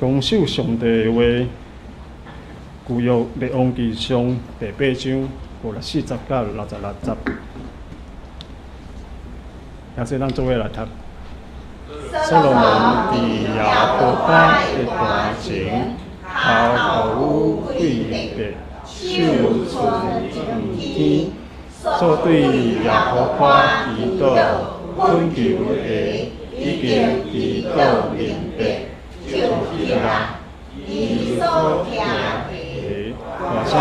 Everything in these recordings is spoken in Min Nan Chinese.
公守上帝的話，舊約列王紀上第八章五十四節到六十六節。也是咱做伙來讀。所羅門佇耶和華的殿前，頭雨跪地，手伸向天，所對耶和華祈禱懇求的，已經祈禱明白，就起來，伊所聽的，大聲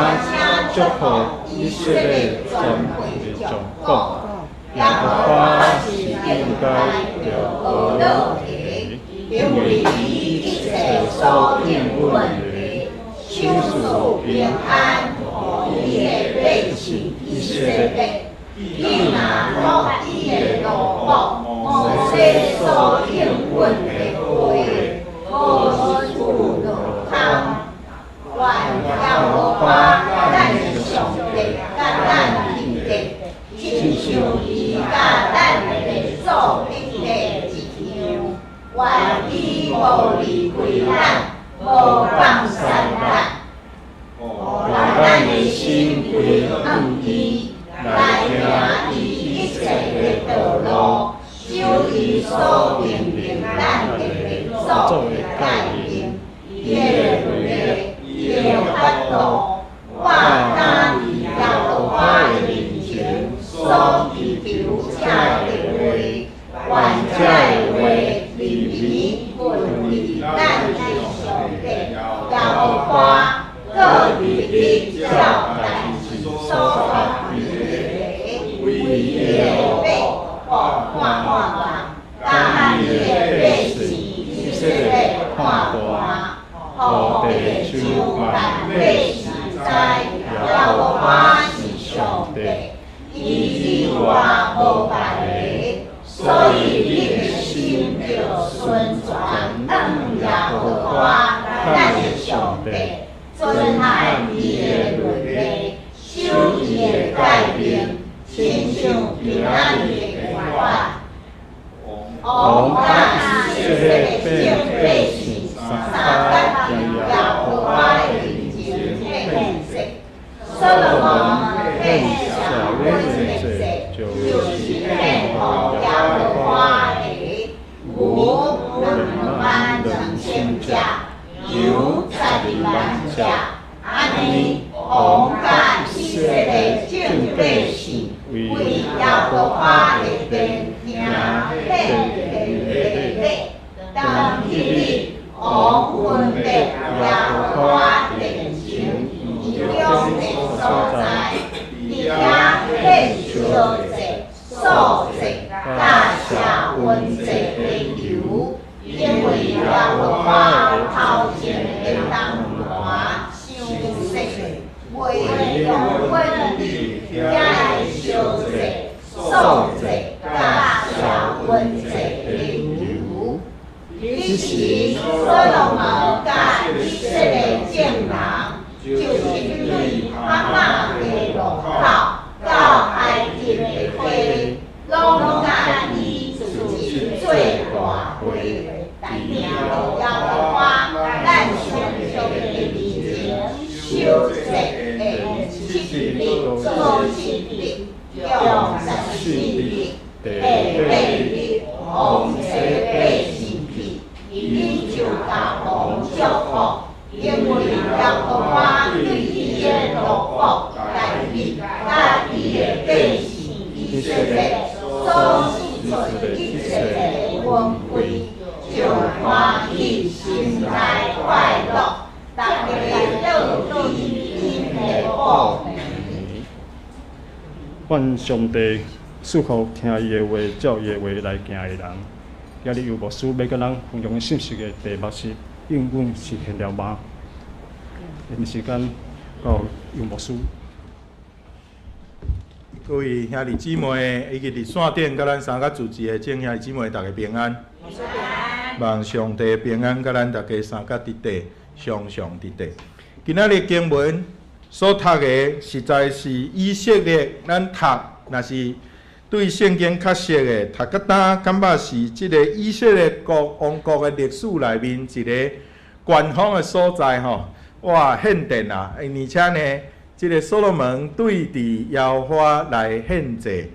囑咐以色列全會眾講：耶和華是應該著呵咾的，因為伊一切所應允的，賞賜平安予伊的百姓以色列。你若錄伊的奴僕摩西所應允的話，無一句落空。願耶和華咱的上帝佮咱佇咧，親像伊佮咱的祖佇咧一樣。願伊無離開咱，無放捨咱。予咱咱的心歸向伊，來行伊一切的道路，守伊所命令咱的列祖的誡命，伊的律例，伊的法度。我敢佇耶和華的面前所祈求這个話，願這个話日暝分佇咱的上帝耶和華，閣日日照代誌所發明的，為伊的律法看看，佮伊的百姓以色列看顧，予地諸萬百姓知耶和華是上帝，伊以外無別个，所以恁的心著純全向耶和華咱的上帝，遵行伊的律例，守伊的誡命，親像今仔日的款。王佮以色列眾百姓相佮佇耶和華的面前獻祭。所羅門獻赦殞的祭，就是獻予耶和華的牛22,000隻，羊120,000隻。按呢，王佮以色列眾百姓為耶和華的殿聽獻祭的禮。當彼日，王分別耶和華殿前其中的所在，佇遐獻燒祭、素祭、佮赦殞祭的牛，因為耶和華頭前的燈壇傷細，袂容允佇遐會燒祭、素祭、佮赦殞祭的牛。彼時，所羅門佮以色列眾人，就是對哈馬的入口到埃及的溪，攏佮伊組織做大會，來聽耶和華咱上帝的面前守節的七日做七日，共14日，第八日王差百姓去，伊就共王祝福，因為耶和華對伊的奴僕大衛佮伊的百姓以色列所賜出一切的恩惠，就歡喜心內快樂，逐个倒去𪜶的布棚。願上帝賜福聽伊的話、照伊的話來行的人。今日游牧師欲佮咱分享的信息的題目是：應允實現了嗎？下時間交游牧師。各位兄弟姊妹，以及佇線頂佮咱三個主持的眾兄弟姊妹，大家平安。望上帝平安，佮咱大家相佮佇佇，常常佇佇。今仔日經文所讀的，實在是以色列咱讀，若是對聖經較熟的，讀較今，感覺是這个以色列國王國的歷史內面一个官方的所在吼，哇，獻殿啊，而且呢，這个所羅門對佇耶和華來獻祭，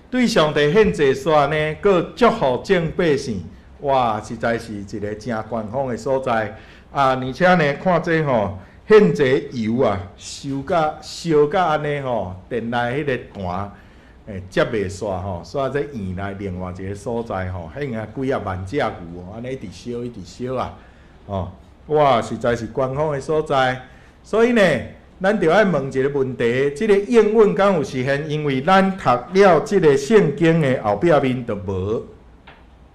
對上帝獻祭煞呢，閣祝福眾百姓，哇，實在是一个誠官方的所在。啊，而且呢，看這吼，獻祭油啊，燒甲燒甲按呢吼，殿內彼个壇，接袂煞吼，所以這院內另外一个所在吼，獻啊幾仔萬隻牛哦，按呢一直燒一直燒啊，哦，哇，實在是官方的所在，所以呢，咱著愛問一个問題，這个應允敢有實現？因為咱讀了這个聖經的後壁面就無，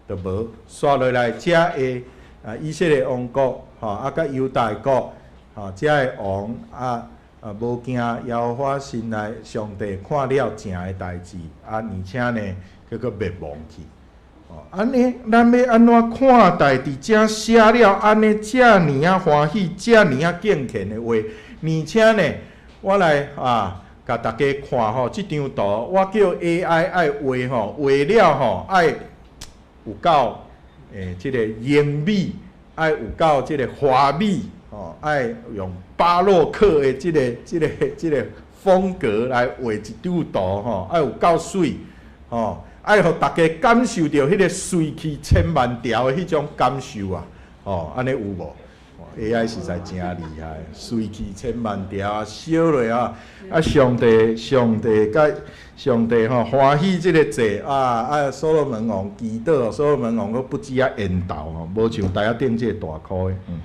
就無，煞落來遮的啊，以色列王國，吼，啊，佮猶大國，吼，遮的王啊啊，無驚耶和華神來上帝看了正的代誌，啊，而且呢，閣閣滅亡去。哦，按呢，咱欲按怎看待佇遮寫了按呢遮爾仔歡喜、遮爾仔敬虔的話？而且呢，我來啊，共大家看吼，這張圖，我叫 AI 愛畫吼，畫了吼愛有夠這个英美，愛有夠這个華美，吼，愛用巴洛克的這个風格來畫一張圖吼，愛有夠媠，吼，愛予大家感受著彼个水氣千萬條的彼種感受啊，吼，按呢有無？AI 實在誠厲害，水氣千萬條啊，燒落啊！啊，上帝，上帝佮上帝吼，歡喜這个祭啊啊！所羅門王祈禱，所羅門王閣不止啊緣投吼，無像台仔頂這个大箍的。嗯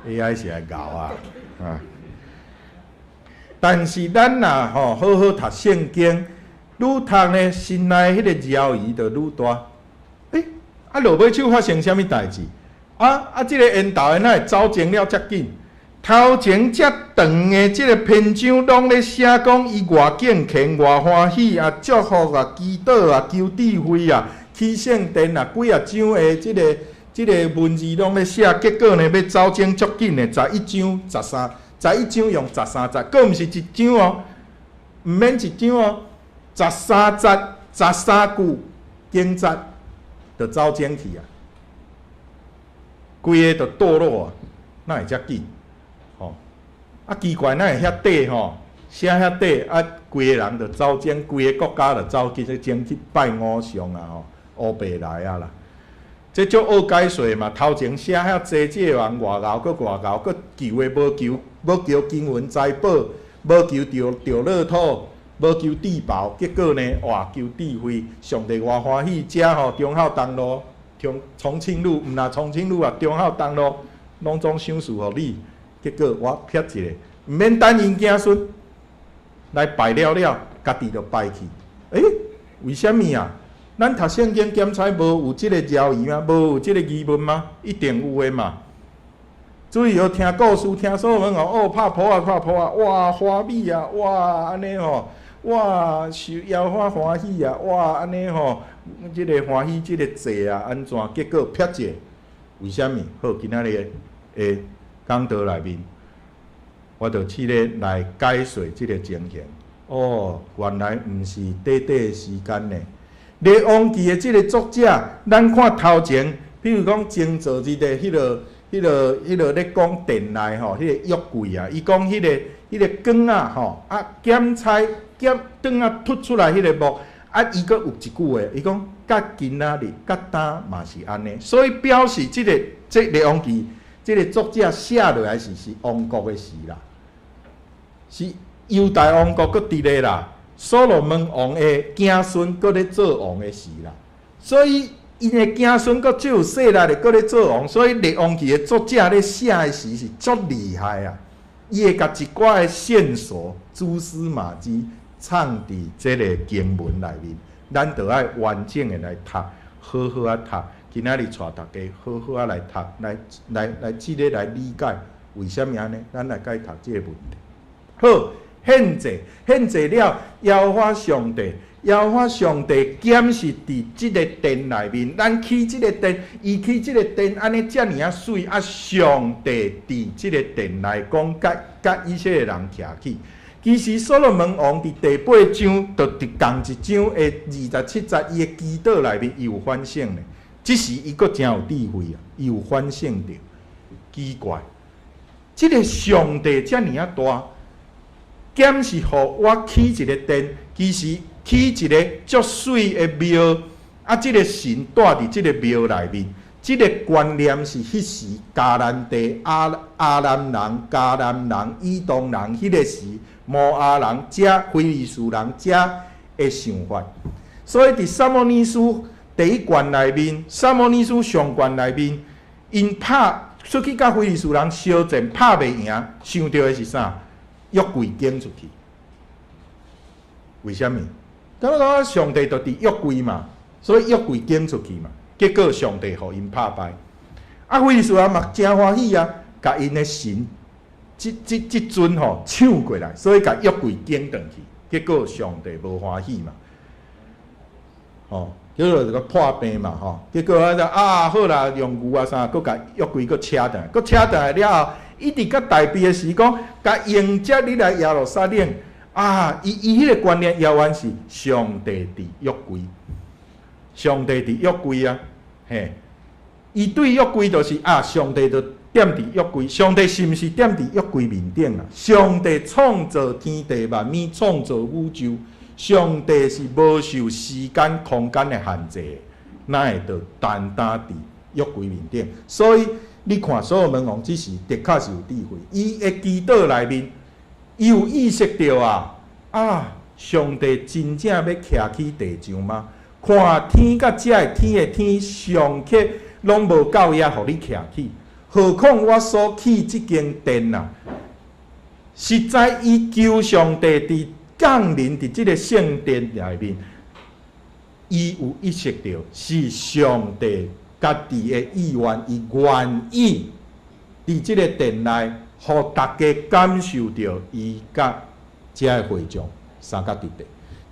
AI 是會𠢕啊，啊！但是咱若吼好好讀聖經，愈讀呢，心內彼个枵疑就愈大。欸，啊落尾手發生啥物代誌？啊啊！這个緣投的哪會走前了遮緊？頭前遮長的這个篇章，攏咧寫講伊偌敬虔、偌歡喜啊，祝福啊、祈禱啊、求智慧啊、起聖殿啊，幾仔章的這个文字攏咧寫，結果呢，欲走前足緊的，11章13，11章用13節，閣毋是一章哦，毋免一章哦，13節、13句經節就走前去啊。規个就墮落啊！哪會遮緊？吼！啊奇怪，哪會遐短吼？寫遐短啊，規個人就走前，規個國家就走去前去拜偶像啊！吼，烏白來啊啦！這足惡解說嘛。頭前寫遐濟，這个人偌𠢕，閣偌𠢕，閣求的無求，無求金銀財寶，無求著樂透，無求帝寶，結果呢，哇！求智慧，上帝偌歡喜，遮吼忠孝東路。重慶路，毋若重慶路啊，忠孝東路，攏總賞賜予你。結果我撇一个，毋免等𪜶子孫來拜了了，家己就敗去。欸，為啥物啊？咱讀聖經檢查無有這个枵疑嗎？無有這个疑問嗎？一定有的嘛。注意哦，聽故事，聽所羅門王哦，拍噗仔拍噗仔，哇，華美啊，哇，按呢吼，哇，受耶和華歡喜啊，哇，按呢吼。這个歡喜，這个祭啊，按怎？結果撇一个，為啥物？好，今仔日的講道內面，我就試咧來解說這个情形。哦，原來毋是短短的時間呢。列王記的這个作者，咱看頭前，比如講前昨日的彼个咧講殿內吼，彼个約櫃啊，伊講彼个管仔吼，啊，檢採檢轉啊凸出來彼个木。啊，伊閣有一句話，伊講佮今仔日、佮今嘛是按呢，所以表示這个這列王記這个作者寫落來是王國的事啦，是猶大王國閣佇咧啦，所羅門王的子孫閣咧做王的事啦，所以𪜶的子孫閣足有勢力的閣咧做王，所以列王記的作者咧寫的時是足厲害啊，伊會共一寡的線索、蛛絲馬跡。藏佇這个經文內面，咱著愛完整的來讀，好好仔讀。今仔日帶大家好好仔來讀，來來來，這个來理解為啥物按呢？咱來解讀這个問題。好，獻祭，獻祭了，耶和華上帝，耶和華上帝敢是佇這个殿內面，咱起這个殿，伊起這个殿按呢遮爾仔媠，啊，上帝佇這个殿內講，佮佮以色列人徛起。其實所羅門王佇第八章，就佇仝一章的27節，伊的祈禱內面，伊有反省呢。這時伊閣誠有智慧啊，伊有反省著，奇怪，這个上帝遮爾仔大，敢是予我起一个殿，其實起一个足媠的廟，啊，這个神住佇這个廟內面，這个觀念是彼時迦南地亞亞蘭人、迦南人、以東人，彼个時摩押人、遮非利士人遮的想法。所以佇撒母耳書第一卷內面，撒母耳書上卷內面，𪜶拍出去佮非利士人相戰，拍袂贏，想著的是啥？約櫃揀出去。為啥物？感覺講上帝就佇約櫃嘛，所以約櫃揀出去嘛。結果上帝予𪜶拍敗。啊，非利士人嘛誠歡喜啊，共𪜶的神這尊吼搶過來，所以共約櫃揀轉去。結果上帝無歡喜嘛，吼，結果就閣破病嘛，吼。結果啊，啊好啦，用牛啊啥，閣共約櫃閣車轉來，閣車轉來了後，一直佮大衛的時講，共迎接你來耶路撒冷。啊，伊伊彼个觀念猶原是上帝佇約櫃，上帝佇約櫃啊，嘿，伊對約櫃就是啊，上帝就踮佇約櫃，上帝是毋是踮佇約櫃面頂啊？上帝創造天地萬物，創造宇宙，上帝是無受時間空間的限制，哪會就單單佇約櫃面頂？所以你看，所羅門王這時的確是有智慧，伊的祈禱內面，伊有意識著啊，啊，上帝真正欲徛起地上嗎？看天佮遮的天的天上克攏無夠遐，予你徛起，何況我所起這間殿啊？實在伊求上帝佇降臨佇這个聖殿內面，伊有意識著是上帝家己的意願，伊願意佇這个殿內，予大家感受著伊佮遮个會眾相佮佇佇。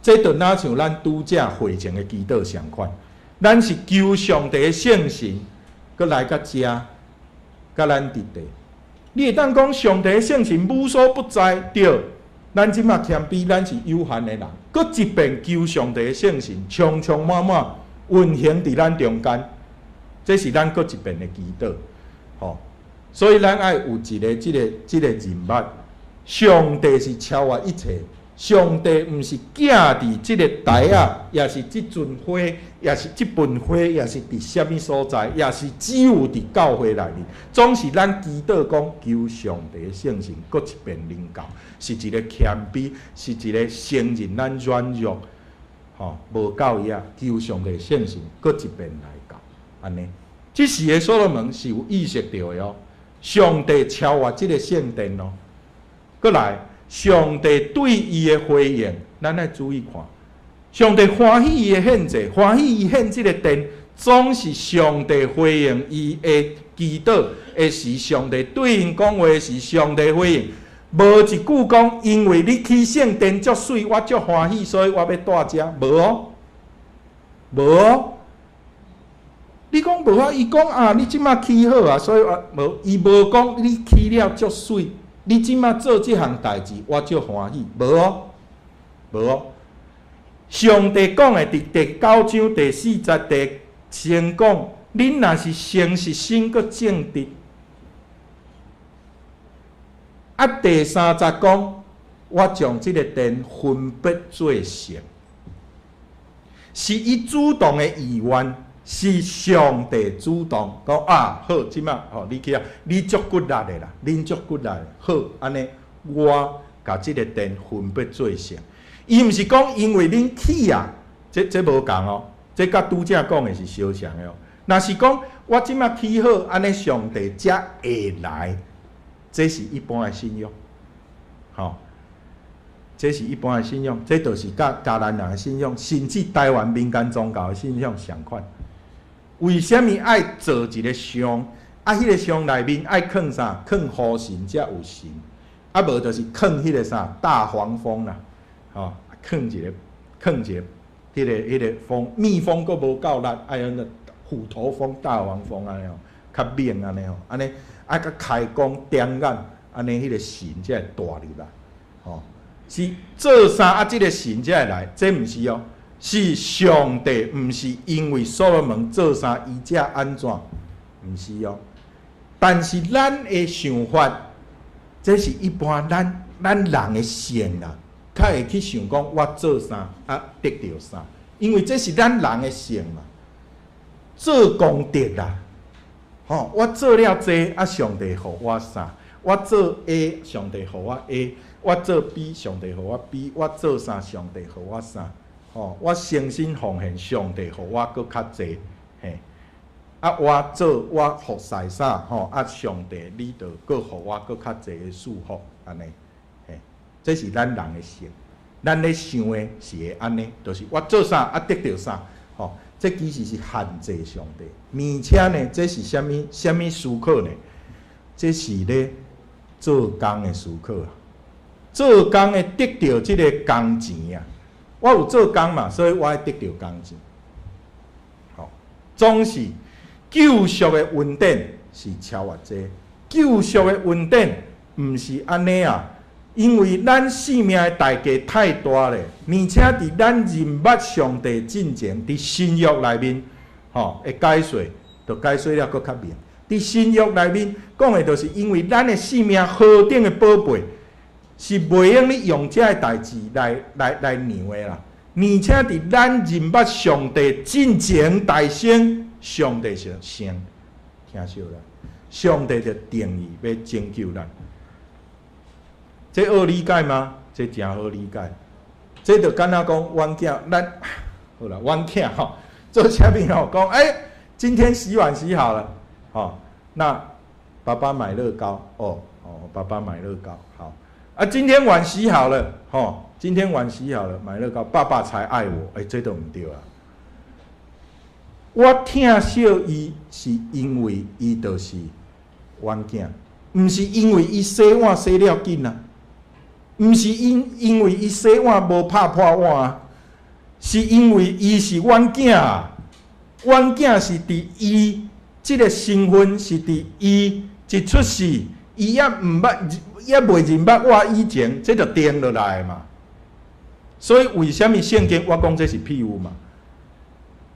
這就若像咱拄才會前的祈禱相款，咱是求上帝的聖神，閣來到遮，佮咱佇佇。你會當講上帝的聖神無所不在，對。咱這馬謙卑，咱是有限的人，閣一遍求上帝的聖神，充充滿滿運行佇咱中間，這是咱閣一遍的祈禱，吼。所以咱愛有一个這个這个認捌，上帝是超越一切，上帝毋是寄佇這个台仔，也是這陣花，也是這盆花，也是佇啥物所在，也是只有佇教會內面，總是咱祈禱講求上帝的聖神閣一遍臨到，是一个謙卑，是一个承認咱軟弱，吼，無夠遐，求上帝聖神閣一遍來到，按呢。這時的所羅門是有意識著的哦。上帝超越這个聖殿哦，閣來，上帝對伊的回應，咱愛注意看。上帝歡喜伊的獻祭，歡喜伊獻這个殿，總是上帝回應伊的祈禱的時，上帝對𪜶講話時，上帝回應。無一句講，因為你起聖殿足媠，我足歡喜，所以我欲住遮。無哦，無哦。你講無啊？伊講啊，你這馬起好啊，所以我無。伊無講你起了足媠，你這馬做這項代誌，我足歡喜。無哦，無哦。上帝講的佇第九章第四節第先講，恁若是誠實心閣正直。啊，第三節講，我將這个殿分別做聖，是伊主動的意願。是上帝主動講啊，好，這馬吼，你去啊，你足骨力的啦，恁足骨力的，好，按呢，我共這个殿分別做聖。伊毋是講因為恁起啊，這這無仝哦，這佮拄才講的是相像的哦。若是講我這馬起好，按呢上帝才會來，這是一般的信仰，吼，這是一般的信仰，這就是佮迦南人的信仰，甚至台灣民間宗教的信仰相款。為啥物愛做一个像？啊，彼个像內面愛囥啥？囥虎神才有神，啊，無就是囥彼个啥大黃蜂啦，吼，囥一个，囥一個，彼个彼个蜂，蜜蜂閣無夠力，愛用個虎頭蜂、大黃蜂按呢吼，較猛按呢吼，按呢愛閣開光點眼，按呢彼个神才會帶入來，吼，是做啥啊？這个神才會來？這毋是哦。是上帝，毋是因為所羅門做啥，伊才按怎，毋是哦。但是咱的想法，這是一般咱人的性啦，較會去想講我做啥啊得著啥，因為這是咱人的性嘛。做功德啦，吼，我做了這啊，上帝予我啥？我做 A，上帝予我 A；我做 B，上帝予我 B；我做啥，上帝予我啥？吼，我誠心奉獻，上帝予我閣較濟，嘿。啊，我做我服侍啥？吼，啊，上帝你就閣予我閣較濟的祝福，按呢，嘿。這是咱人的性，咱咧想的是會按呢，就是我做啥啊得著啥，吼。這其實是限制上帝，而且呢，這是啥物啥物思考呢？這是咧做工的思考啊，做工的得著這个工錢啊。我有做工嘛，所以我會得著工錢。吼，總是救贖的恩典是超越這，救贖的恩典毋是按呢啊，因為咱性命的代價太大咧，而且佇咱認捌上帝進前，佇新約內面，吼，會解說，就解說了閣較明。佇新約內面講的，就是因為咱的性命何等的寶貝，是袂用你用這个代誌來量的啦。而且佇咱認捌上帝進前代先，上帝就先疼惜咱，上帝就定意欲拯救咱。這好理解嗎？這誠好理解。這就敢若講，阮囝咱好啦，阮囝吼做啥物吼？講欸，今天洗碗洗好了，吼，那爸爸買樂高，哦哦，爸爸買樂高，好。啊，今天碗洗好了，吼，今天碗洗好了，買樂高，爸爸才愛我，欸，這都毋對啊。我疼惜伊是因為伊就是阮囝，毋是因為伊洗碗洗了緊啊，毋是因為伊洗碗無拍破碗啊，是因為伊是阮囝啊，阮囝是佇伊這个身份是佇伊一出世，伊猶毋捌，猶未認捌我以前，這就定落來嘛。所以為啥物聖經我講這是譬喻嘛？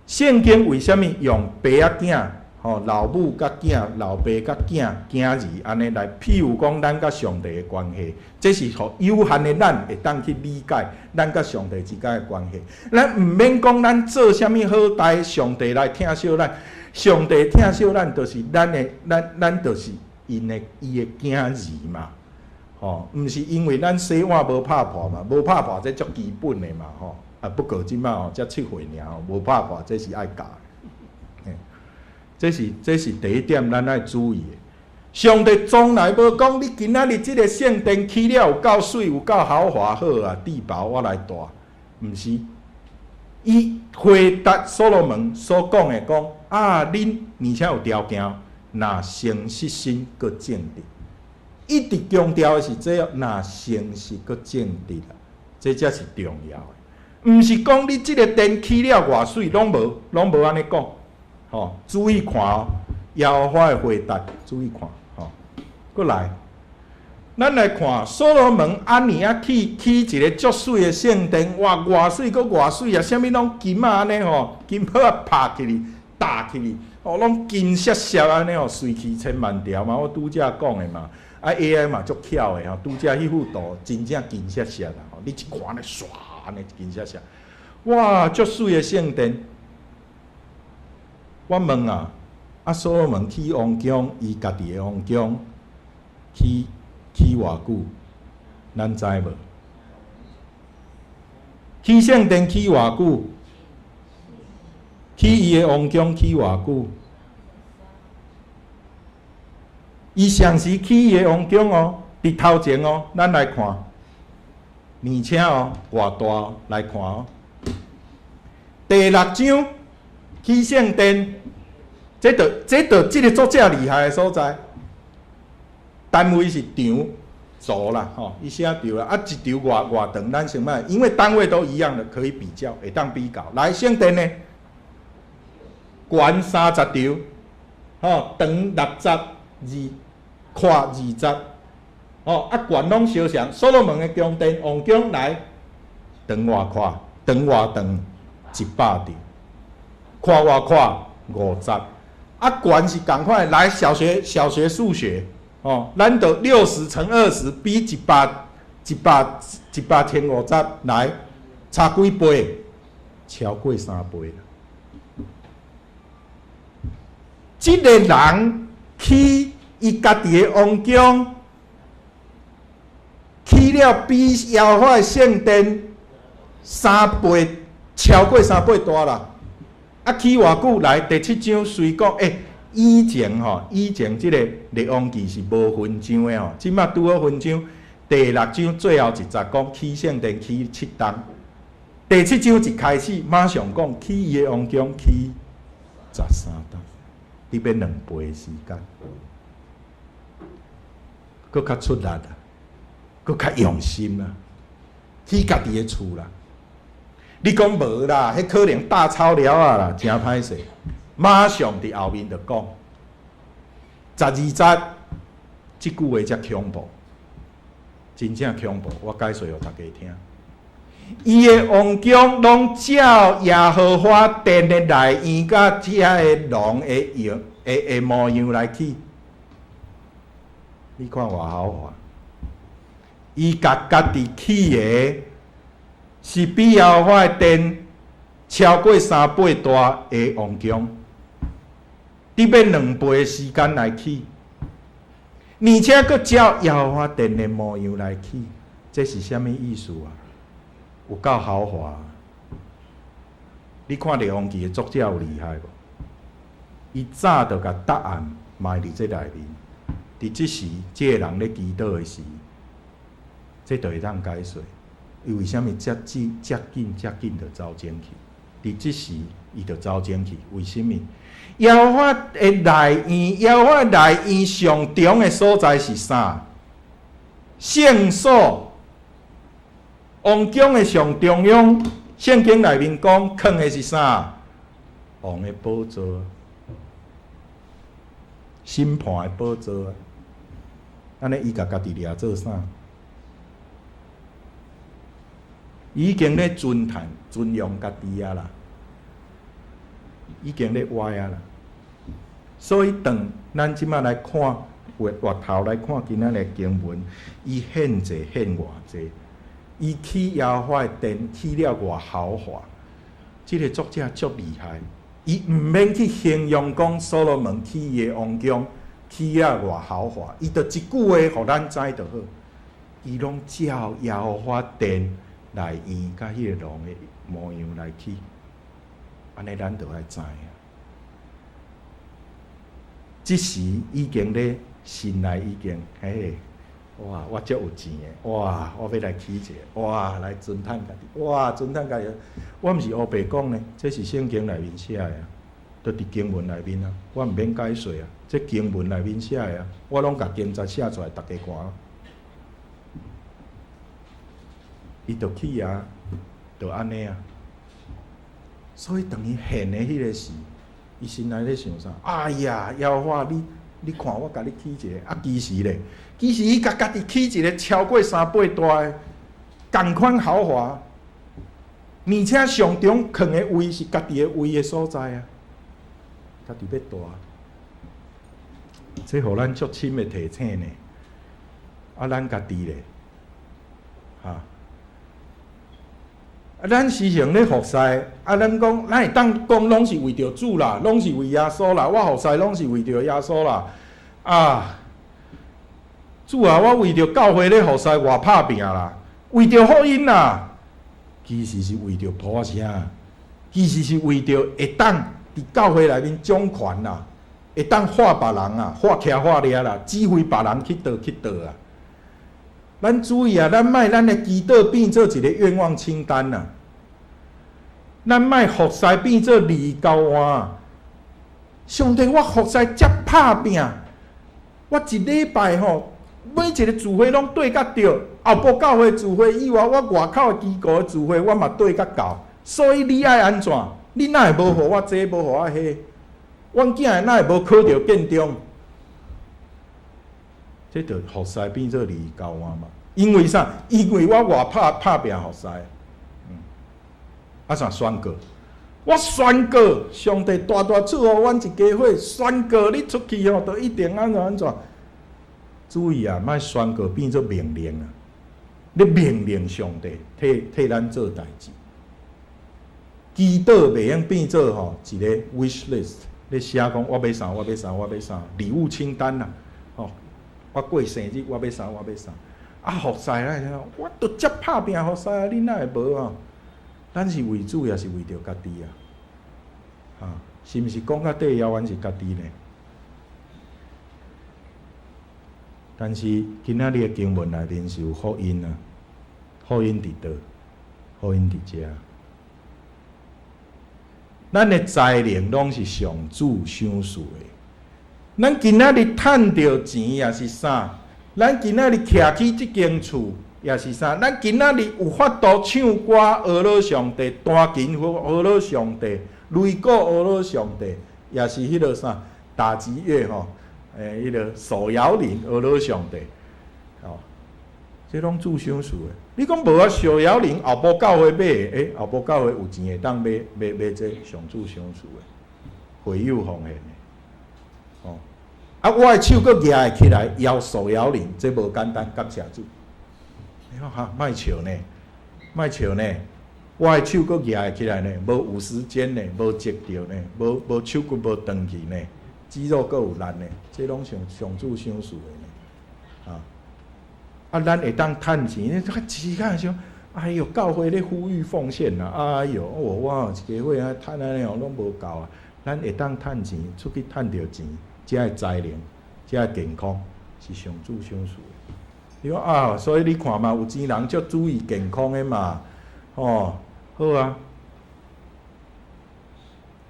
聖經為啥物用爸仔囝、吼老母佮囝、老爸佮囝、囝兒按呢來譬喻講咱佮上帝的關係？這是予有限的咱會當去理解咱佮上帝之間的關係。咱毋免講咱做啥物好代，上帝來疼惜咱。上帝疼惜咱，就是咱的，咱就是𪜶的伊的囝兒嘛。吼，毋是因為咱洗碗無拍破嘛，無拍破這足基本的嘛，吼。啊，不過這擺吼才7歲爾吼，無拍破這是愛教的。這是第一點，咱愛注意的。上帝從來無講你今仔日這个聖殿起了有夠媠，有夠豪華好啊，地堡我來住，毋是。伊回答所羅門所講的講啊，恁而且有條件，若誠實心閣正直。一直強調的是這個，若誠實閣正直啦，這才是重要的。毋是講你這个殿起了偌媠，攏無，攏無按呢講。吼，注意看哦，耶和華的回答，注意看，吼。閣來，咱來看所羅門按呢啊起起一个足媠的聖殿，哇，偌媠閣偌媠啊，啥物攏金啊按呢吼，金箔啊拍起去，搭起去，哦，攏金閃閃按呢吼，媠氣千萬條嘛，我拄才講的嘛。啊 AI 嘛足巧的吼，拄才彼幅圖真正金閃閃啦，吼，你一看咧唰，按呢金閃閃，哇，足媠的聖殿。我問啊，啊所羅門起王宮，伊家己的王宮起起偌久？咱知無？起聖殿起偌久？起伊的王宮起偌久？伊上時起伊的王宮哦，佇頭前哦，咱來看，而且哦，偌大哦，來看哦。第六章起聖殿，這就這个作者厲害的所在。單位是長軸啦，吼，伊寫長啦，啊，一長偌偌長，咱先莫，因為單位都一樣的，可以比較，會當比較。來，聖殿呢，懸30長，吼，長62，闊20，吼，啊，懸攏相像。所羅門的宮殿，王宮來，長偌闊，長偌長， 100丈，寬偌寬50。啊，懸是仝款，來小學數學，哦，咱就60乘20比100，100，100乘50來差幾倍？超過3倍啦。這个人起伊家己的王宮，起了比耶和華的聖殿三倍，超過三倍大啦。啊，起偌久來？第七章雖講，以前吼，以前這个列王記是無分章的吼，這馬拄好分章。第六章最後一節講起聖殿起7冬，第七章一開始馬上講起伊的王宮起13冬。得欲2倍的時間，閣較出力啊，閣較用心啊，起家己的厝啦。你講無啦，彼可能大抄了啊啦，誠歹勢。馬上佇後面就講，12節，這句話才恐怖，真正恐怖。我解說予大家聽。伊的王宮攏照耶和華殿的內院佮遮的龍的樣的模樣來起。你看偌豪華，伊共家己起的，是比耶和華的殿超過3倍大的王宮，得欲2倍的時間來起，而且閣照耶和華殿的模樣來起，這是啥物意思啊？有夠豪華！你看列王記的作者有厲害無？伊早就共答案埋佇這內面。佇這時，這個人咧祈禱的時，這就會當解說。伊為啥物遮緊、遮緊、遮緊就走前去？佇這時，伊就走前去。為啥物？耶和華的內院，耶和華內院上中的所在是啥？聖所。王宮的上中央，聖經內面講，囥的是啥？王的寶座，審判的寶座。按呢，伊共家己掠做啥？已經咧尊嘆、尊榮家己啊啦，已經咧歪啊啦。所以，當咱這馬來看，回頭來看今仔日經文，伊獻祭獻偌濟？伊起耶和華的殿起了偌豪華，這个作者足厲害。伊毋免去形容講所羅門起伊的王宮起了偌豪華，伊就一句話予咱知就好。伊攏照耶和華殿內院佮彼个廊的模樣來起，按呢咱就愛知影。這時已經咧心內已經嘿。哇！我足有錢的，哇！我欲來起一个，哇！來尊嘆家己，哇！尊嘆家己。我毋是烏白講呢，這是聖經內面寫的啊，都佇經文內面啊，我毋免解說啊，這經文內面寫的啊，我攏共經節寫出來，逐家看。伊就起啊，就按呢啊。所以當伊獻的彼个時，伊心內咧想啥？哎呀，耶和華你！你看我共你起一个，啊，其實咧，其實伊共家己起一个超過3倍大的，仝款豪華，而且上中囥的位是家己的位的所在啊，家己欲大，這予咱足深的提醒呢。啊，咱家己咧，哈。啊，咱時常咧服侍，啊，咱講，咱會當講攏是為著主啦，攏是為耶穌啦，我服侍攏是為著耶穌啦。啊，主啊，我為著教會咧服侍，偌拍拚啦，為著福音啦，其實是為著鋪聲，其實是為著會當佇教會內面掌權啦，會當喝別人啊，喝徛喝掠啦，指揮別人去倒去倒啊。咱注意啊，咱莫咱的祈禱變做一个願望清單啊。咱莫服侍變做利益交換。上帝，我服侍遮拍拚，我一禮拜吼，每一个聚會攏綴甲著，後埔教會聚會以外，我外口的機構的聚會，我嘛綴甲夠。所以你愛按怎？你哪會無予我這，無予我彼？阮囝的哪會無考著建中？這就服侍變做利益交換嘛？因為啥？因為我外拍拍拚服侍。啊，煞宣告，我宣告，上帝大大賜予阮一家伙，宣告你出去吼，就一定按怎按怎。注意啊，莫宣告變做命令啊！你命令上帝替咱做代誌，祈禱袂用變做吼一個 wish list，你寫講我欲啥，我欲啥，我欲啥，禮物清單啦，吼！我過生日我欲啥，我欲啥，啊，服侍啊，我都遮拍拚服侍啊，你哪會無吼？咱是為主，抑是為著家己啊？哈，是毋是講到底，猶原是家己呢？但是今仔日的經文內面是有福音啊，福音佇佗？福音佇遮。咱的才能攏是上主賞賜的。咱今仔日趁著錢抑是啥？咱今仔日徛起這間厝抑是啥？咱今仔日有法度唱歌呵咾上帝，彈琴呵咾上帝，擂鼓呵咾上帝，抑是彼个啥打擊樂吼？彼个手搖鈴呵咾上帝，吼，這攏主賞賜的。你講無啊？手搖鈴後埔教會買的，後埔教會有錢會當買買買這上主賞賜的，會友奉獻的，吼。啊，我的手閣舉會起來搖手搖鈴，這無簡單，感謝主。你講哈，莫笑呢，莫笑呢，我的手閣舉會起來呢，無50肩呢，無折著呢，無手骨無斷去呢，肌肉閣有力呢，這攏上上主賞賜的呢，啊！啊，咱會當趁錢，你較錢較想，哎喲，教會咧呼籲奉獻啦，哎喲，哦，我一家伙啊，趁按呢哦，攏無夠啊。咱會當趁錢，出去趁著錢，這个才能，這个健康，是上主賞賜的。你講啊，所以你看嘛，有錢人足注意健康的嘛，吼，好啊。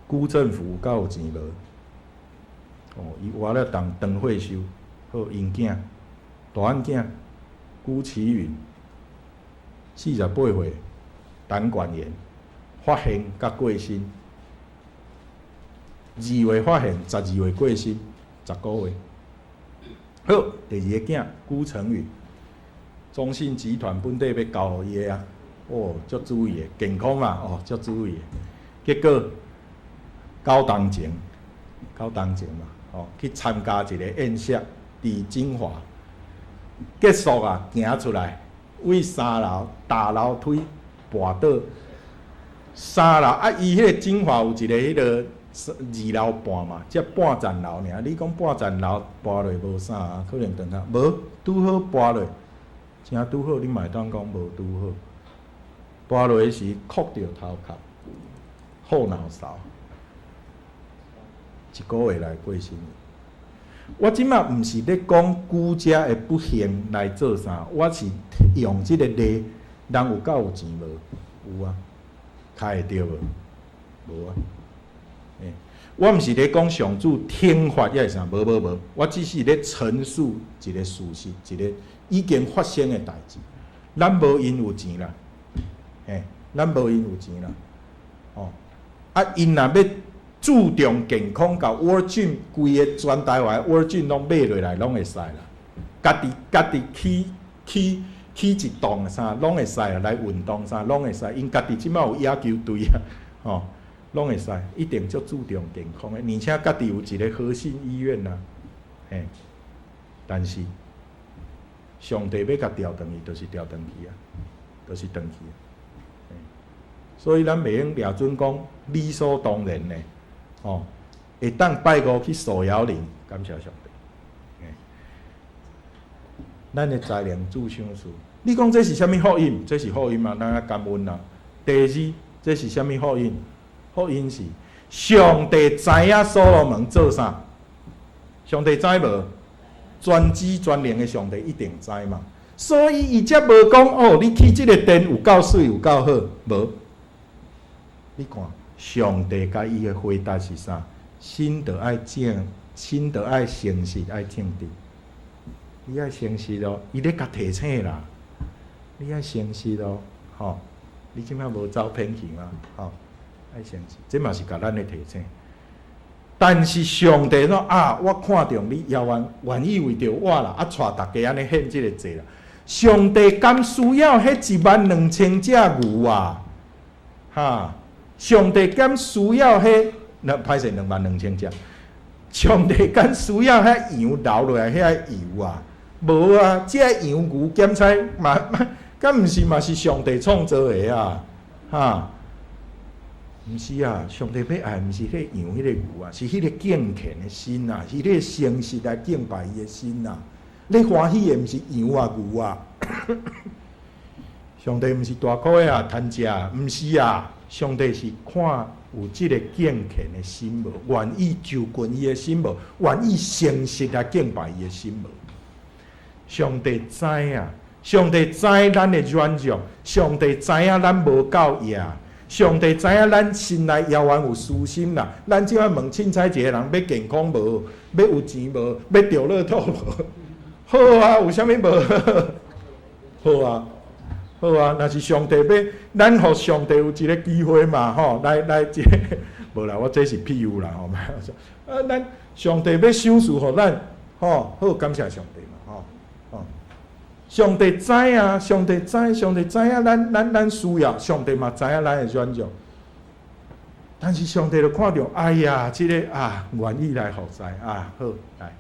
辜振甫夠有錢無？哦，伊活了當長歲壽，好，𪜶囝，大漢囝，辜其允，48歲，膽管炎發現佮過身，2月發現，12月過身，10個月。好，第二個囝辜成允，中信集團本底欲交予伊的啊，哦，足注意的健康嘛，哦，足注意的。結果九冬前，九冬前嘛，哦，去參加一個宴席，佇金華，結束啊，行出來，為三樓踏樓梯跋倒，三樓啊，伊彼個金華有一個彼個二樓半嘛，才半層樓爾。你講半層樓跋落無啥啊，可能長較無拄好跋落，誠拄好，你嘛會當講無拄好。跋落時磕著頭殼，後腦勺，一個月內過身。我這馬毋是咧講辜家的不幸來做啥，我是用這個例，人有夠有錢無？有啊，開會著無？無啊。我毋是咧講上主懲罰抑是啥，無無無，我只是咧陳述一個事實，一個已經發生的代誌。咱無𪜶有錢啦，咱無𪜶有錢啦，哦，啊，𪜶若欲注重健康，共 World Gym 規个全台灣 World Gym 攏買落來，攏會使啦。家己起一棟啥，攏會使啦，來運動啥，攏會使。𪜶家己這馬有野球隊啊，吼，攏會使，一定足注重健康的，而且家己有一個和信醫院啦，嘿。但是上帝欲共調轉去，就是調轉去啊，就是轉去。所以咱袂用掠準講理所當然的，吼，會當拜五去手搖鈴，感謝上帝。咱的才能主賞賜，你講這是啥物福音？這是福音啊，咱愛感恩啊。第二，這是啥物福音？福音是上帝知影所羅門做啥？上帝知無？全知全能的上帝一定知嘛。所以伊才無講哦，你起這個殿有夠媠有夠好，無。你看，上帝共伊的回答是啥？心著愛正，心著愛誠實，愛正直。你愛誠實哦，伊咧共提醒啦。你愛誠實哦，吼！你這馬無走偏去嗎？吼！愛誠實，這嘛是共咱咧提醒。但是上帝說啊，我看著你猶原願意為著我啦，啊，帶大家按呢獻這個祭啦。上帝敢需要彼1萬2千隻牛啊？哈！上帝敢需要彼，那歹勢22,000隻。上帝敢需要彼羊流落來遐油啊？無啊，這羊牛檢採嘛，敢毋是嘛是上帝創造的啊？哈？毋是啊，上帝欲愛毋是彼羊彼个牛啊，是彼个敬虔的心啊，是彼个誠實來敬拜伊的心啊。你歡喜的毋是羊啊牛啊，上帝毋是大箍仔啊貪食，毋是啊，上帝是看有這个敬虔的心無，願意就近伊的心無，願意誠實來敬拜伊的心無。上帝知啊，上帝知咱的軟弱，上帝知影咱無夠額。上帝知影咱心內猶原有私心啦，咱這擺問凊彩一個人欲健康無，欲有錢無，欲著樂透無？好啊，有啥物無？好啊，好啊，若是上帝欲，咱予上帝有一個機會嘛，吼，來來，這個無啦，我這是譬喻啦，吼，啊，咱上帝欲賞賜予咱，吼，好感謝上帝嘛，吼，吼。上帝知啊，上帝知，上帝知影，咱需要，上帝嘛知影咱的軟弱。但是上帝就看著，哎呀，這个啊，願意來服侍啊，好來，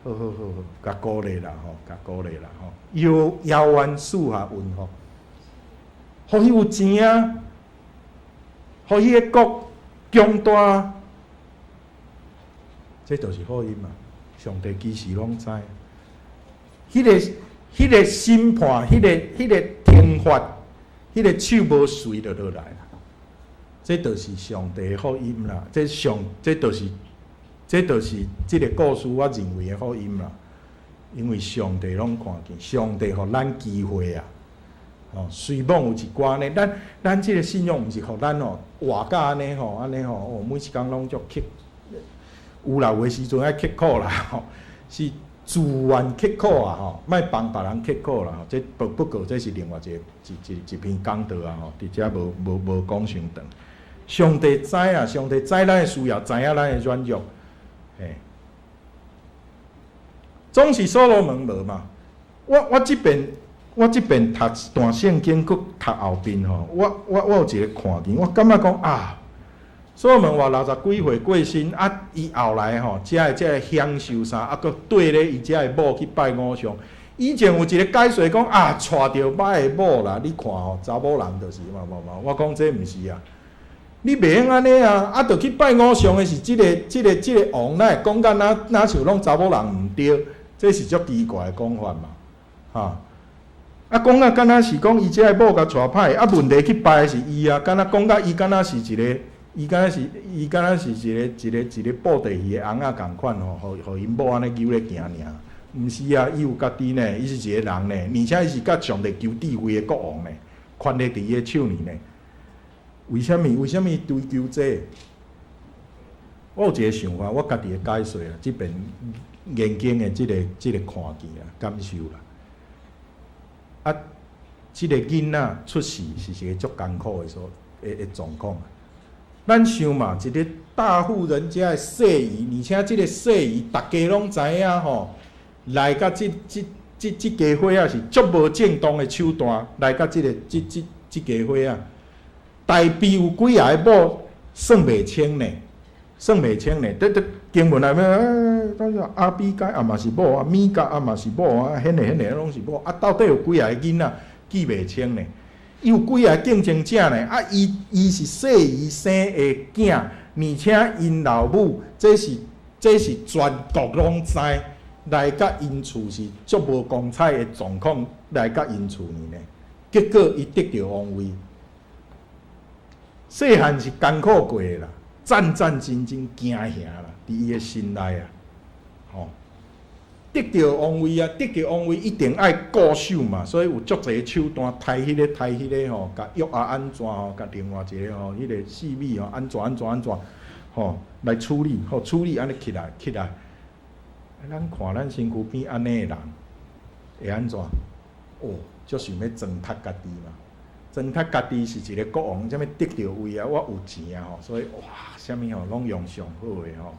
好好好好，共鼓勵啦吼，共鼓勵啦吼，猶猶原賜下恩福，予伊有錢啊，予彼个國強大，這就是福音嘛。上帝其實攏知，彼个審判，彼个懲罰，彼个手無隨就落來啦。這就是上帝的福音啦。這上，這就是，這就是這个故事，我認為的福音啦。因為上帝攏看見，上帝予咱機會啊。哦，雖罔有一寡呢，咱這个信仰毋是予咱哦活甲按呢吼，按呢吼，哦，每一工攏足刻，有啦，有的時陣愛刻苦啦，吼，是。自願刻苦啊！吼，莫幫別人刻苦啦！吼，這不過這是另外一個一篇講道啊！吼，佇遮無講傷長。上帝知啊，上帝知咱的需要，知影咱的軟弱，嘿。總是所羅門無嘛。我這遍讀段聖經，閣讀後邊吼，我有一個看見，我感覺講啊。所羅門活六十幾歲過身，啊，伊後來吼，才會才會享受啥，啊，閣綴咧伊遮的某去拜偶像。以前有一個解說講啊，娶著歹的某啦，你看吼，查某人就是嘛嘛嘛。我講這毋是啊，你袂用按呢啊，啊，著去拜偶像的是這个、這个、這个王，哪會講甲若若像攏查某人毋對？這是足奇怪的講法嘛，哈。啊，講啊，敢若是講伊遮的某共娶歹，啊，問題去拜的是伊啊，敢若講甲伊敢若是一個。伊敢若是一個布袋戲的尪仔仝款吼，予𪜶某按呢扭咧行爾，毋是啊，伊有家己呢，伊是一個人呢，而且伊是佮上帝求智慧的國王呢，權力佇伊的手裡呢。為啥物？為啥物追求這個？我有一個想法，我家己的解說啊，這遍研經的這個看見啊，感受啦。啊，這個囡仔出世是一個足艱苦的所的的狀況。咱想嘛，一個大戶人家的細姨，而且這個細姨，逐家攏知影吼，來佮這家伙仔是足無正當的手段，來佮這個這家伙仔，大埤有幾个某算袂清呢？算袂清呢？這經文內面，欸，亞比該也嘛是某啊，米甲也嘛是某啊，彼个彼个攏是某啊，到底有幾个囡仔記袂清呢？伊有幾个競爭者呢？啊，伊是細姨生的囝，而且𪜶老母，這是全國攏知，來佮𪜶厝是足無光彩的狀況來佮𪜶厝呢。結果伊得著王位，細漢是艱苦過的啦，戰戰兢兢驚嚇啦，佇伊的心內啊，吼。得著王位啊，得著王位一定愛固守嘛，所以有足濟手段，刣彼个刣彼个吼，共約押按怎吼，共另外一個吼，彼个示每吼，按怎按怎按怎吼來處理，吼處理按呢起來起來。咱看咱身軀邊按呢的人會按怎？哦，足想欲糟蹋家己嘛。糟蹋家己是一個國王，啥物得著位啊，我有錢啊吼，所以哇，啥物吼攏用上好的吼。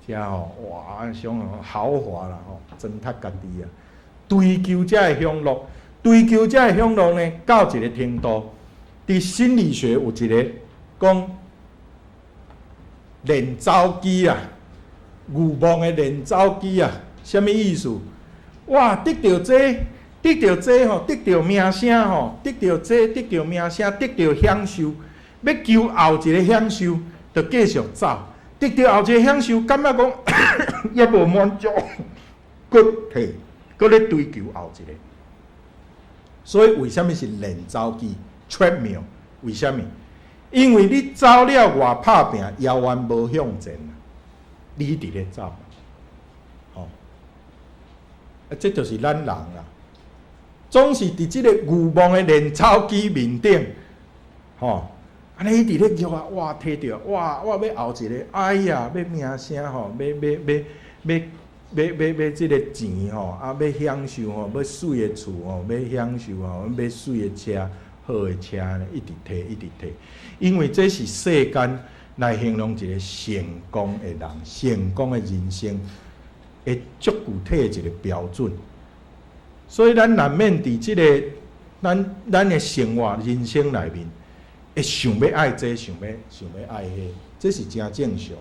遮吼，哇，上豪華啦吼，糟蹋家己啊！追求遮的享樂，追求遮的享樂呢，到一個程度，佇心理學有一個講，練走機啊，慾望的練走機啊，啥物意思？哇！得著這，得著這吼，得著名聲吼，得著這，得著名聲，得著享受，欲求後一个享受，就繼續走。得著後一个享受，感覺講猶無滿足，閣提，閣咧追求後一个。所以為啥物是練走機？treadmill？為啥物？因為你走了偌拍拚，猶原無向前啊！你一直咧走，吼，啊，這就是咱人啦，總是佇這个慾望的練走機面頂，吼，按呢一直咧欲啊，哇，提著，哇，我欲後一个，哎呀，欲名聲吼，欲欲欲欲欲欲欲這个錢吼，啊，欲享受吼，欲媠的厝吼，欲享受吼，欲媠的車。好的車呢，一直提，一直提，因為這是世間來形容一個成功的人，成功的人生的足具體的一個標準。所以咱難免佇這个咱咱的生活人生內面，會想欲愛這，想欲想欲愛彼，這是誠正常。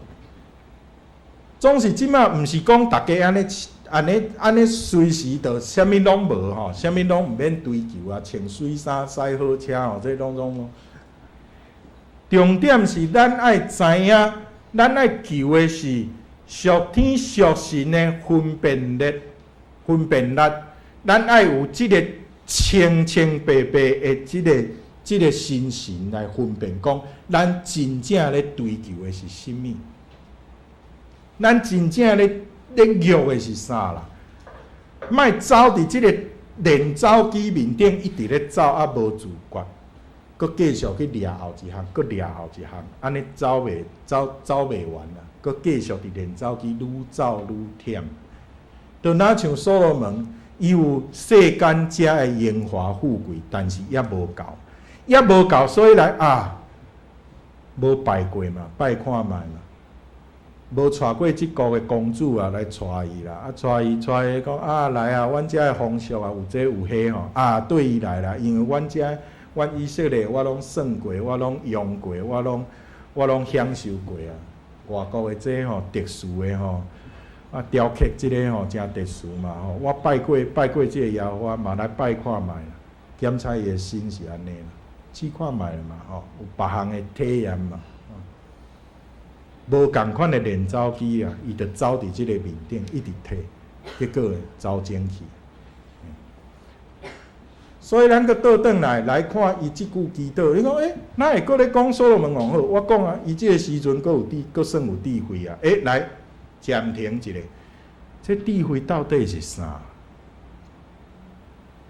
總是這馬毋是講逐家按呢按呢按呢隨時就啥物攏無吼，啥物攏毋免追求啊，穿媠衫、駛好車吼，這攏總。重點是咱愛知影，咱愛求的是屬天屬神的分辨力、分辨力。咱愛有這个清清白白的這个這个心神來分辨，講咱真正咧追求的是啥物？咱真正咧咧欲的是啥啦？莫走佇這个練走機面頂，一直咧走啊，無自覺，閣繼續去掠後一項，閣掠後一項，按呢走袂走走袂完啦，閣繼續佇練走機愈走愈忝。就若像所羅門，伊有世間遮的榮華富貴，但是猶無夠，猶無夠，所以來啊，無拜過嘛，拜看覓嘛。無娶過這國的公主啊，來娶伊啦！啊，娶伊，娶伊講啊，來啊，阮遮的風俗啊，有這有彼吼啊，對伊來啦，因為阮遮，阮以色列，我攏算過，我攏用過，我攏我攏享受過啊。外國的這吼特殊的吼，啊雕刻這个吼誠特殊嘛吼。我拜過拜過這个耶和華嘛，來拜看覓啦，檢查伊的心是按呢啦，試看覓嘛吼，有別項的體驗嘛。無仝款的練走機啊，伊就走佇這个面頂，一直提，結果走精去。所以咱閣倒轉來來看伊這句祈禱，你講欸，哪會閣咧講所羅門王好？我講啊，伊這个時陣閣有智，閣算有智慧啊。欸，來暫停一下，這智慧到底是啥？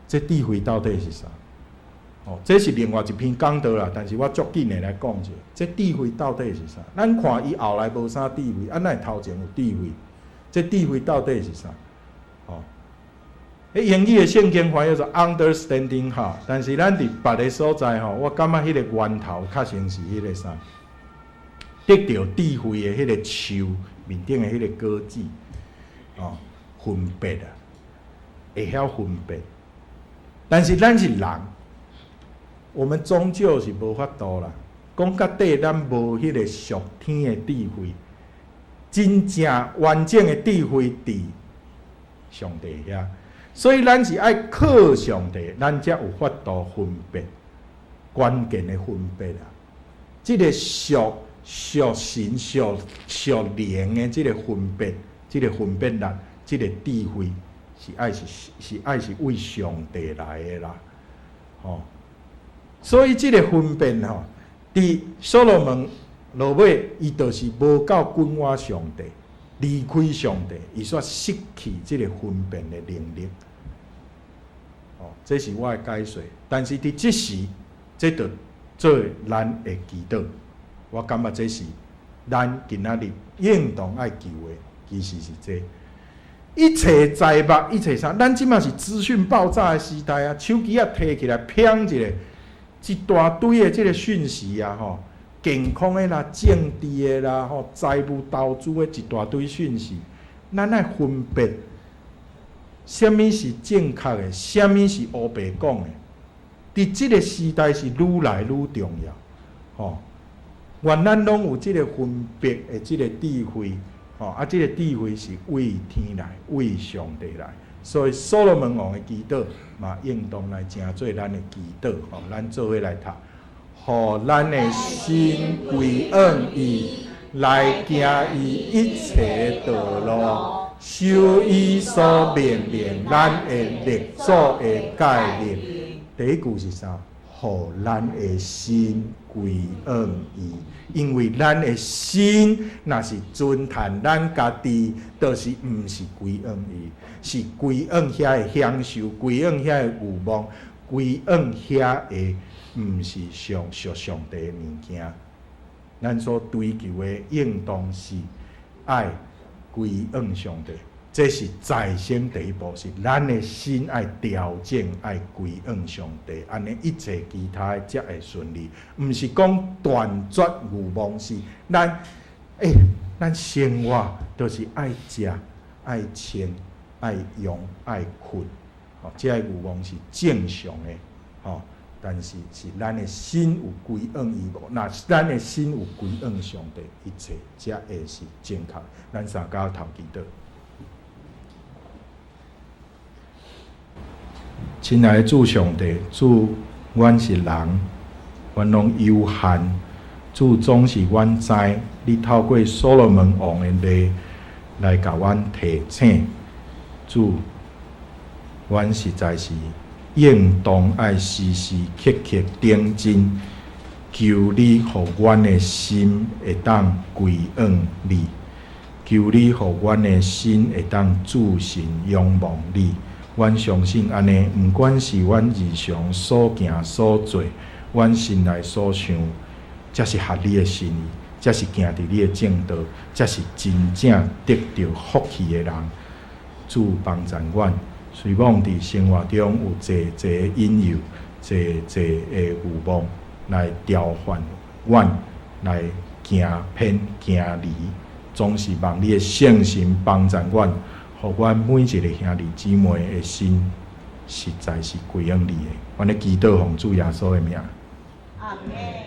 這智慧到底是啥？哦，這是另外一篇講道啦，但是我足緊的來講一下，這智慧到底是啥？咱看伊後來無啥智慧，啊，哪會頭前有智慧？這智慧到底是啥？哦，彼英語的聖經翻譯做 understanding 哈，但是咱佇別个所在吼，我感覺彼個源頭較像是彼個啥？得著智慧的彼個樹面頂的彼个果子，哦，分別啊，會曉分別。但是咱是人，我們終究是無法度啦。講到底，咱無彼个屬天的智慧，真正完整的智慧佇上帝遐，所以咱是愛靠上帝，咱才有法度分別關鍵的分別啊。這个屬屬神、屬屬靈的這个分別，這个分別力，這个智慧是愛是是愛是為上帝來的啦，吼。所以這个分辨吼，佇所羅門落尾，伊就是無夠緊倚上帝，離開上帝，伊煞失去這个分辨的能力。哦，這是我的解說。但是佇這時，這就做咱的祈禱。我感覺這是咱今仔日應當愛求的，其實是這。一切財物，一切啥，咱這馬是資訊爆炸的時代啊！手機仔提起來，砰一下，一大堆的這个訊息啊，吼，健康的啦、政治的啦、吼、財務投資的一大堆訊息，咱愛分別，啥物是正確的，啥物是烏白講的。佇這个時代是愈來愈重要，吼。願咱攏有這个分別的這个智慧，吼啊！這个智慧是為天來，為上帝來。所以所羅門王的祈禱嘛，應當來成做咱的祈禱，吼，咱做伙來讀，予咱的心歸向伊，來行伊一切道路，守伊所命令咱的列祖的誡命。第一句是啥？予咱的心歸向伊，因為咱的心若是尊趁咱家己，就是毋是歸向伊，是歸向遐个享受，歸向遐个慾望，歸向遐个毋是上屬上帝的物件。咱所追求的，應當是愛歸向上帝。這是在先第一步，是咱的心愛調整，愛歸向上帝，按呢一切其他的才會順利。毋是講斷絕慾望，是咱咱生活就是愛食、愛穿、愛用、愛睏，吼，這个慾望是正常的，吼。但是是咱的心有歸向伊無？若咱的心有歸向上帝，一切才會是正確。咱三跤頭祈禱。親愛的主上帝，主，阮是人，阮攏有限。主總是阮知，你透過所羅門王的例來共阮提醒。主，阮實在是應當愛時時刻刻頂真，求你予阮的心會當歸向你，求你予阮的心會當注神仰望你。阮相信按呢，毋管是阮日常所行所做，阮心內所想，才是合你的心意，才是行佇你的正道，才是真正得著福氣的人。主幫贊阮，雖罔佇生活中有濟濟引誘、濟濟的慾望來調換阮來行偏行離，總是望你的聖神幫贊阮。予阮每一个兄弟姊妹的心，實在是歸向你的。阮咧祈禱奉主耶穌的名。阿門。